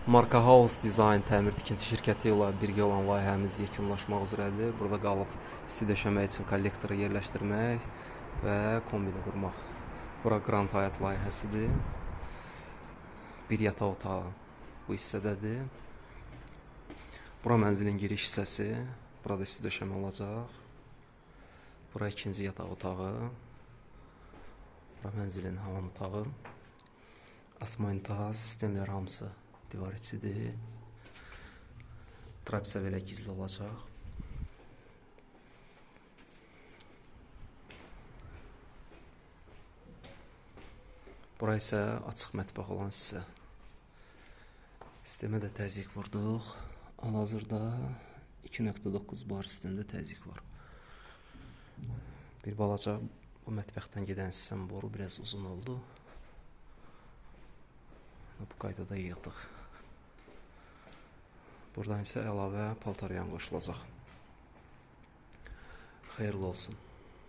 Marka House Design təmir tikinti şirkəti ilə birgə olan layihəmiz yekunlaşmaq üzrədir. Burada qalıb isti döşəmək üçün kollektoru yerləşdirmək və kombini qurmaq. Bura Grand Hyatt layihəsidir. Bir yataq otağı bu hissədədir. Bura mənzilin giriş hissəsi. Burada isti döşəmə olacaq. Bura ikinci yataq otağı. Bura mənzilin hamam otağı. Asma ünitaz, sistemlər hamısı divar içidir. Trapsa belə gizli olacaq. Bura isə açıq mətbəx olan hissə. Sistemə də təzyiq vurduq. Hal-hazırda 2.9 bar sistemdə təzyiq var. Bir balaca bu mətbəxdən gedən hissəm boru biraz uzun oldu. Bu qaydada yığdıq. Buradan isə əlavə paltaryan qoşulacaq. Xeyirli olsun.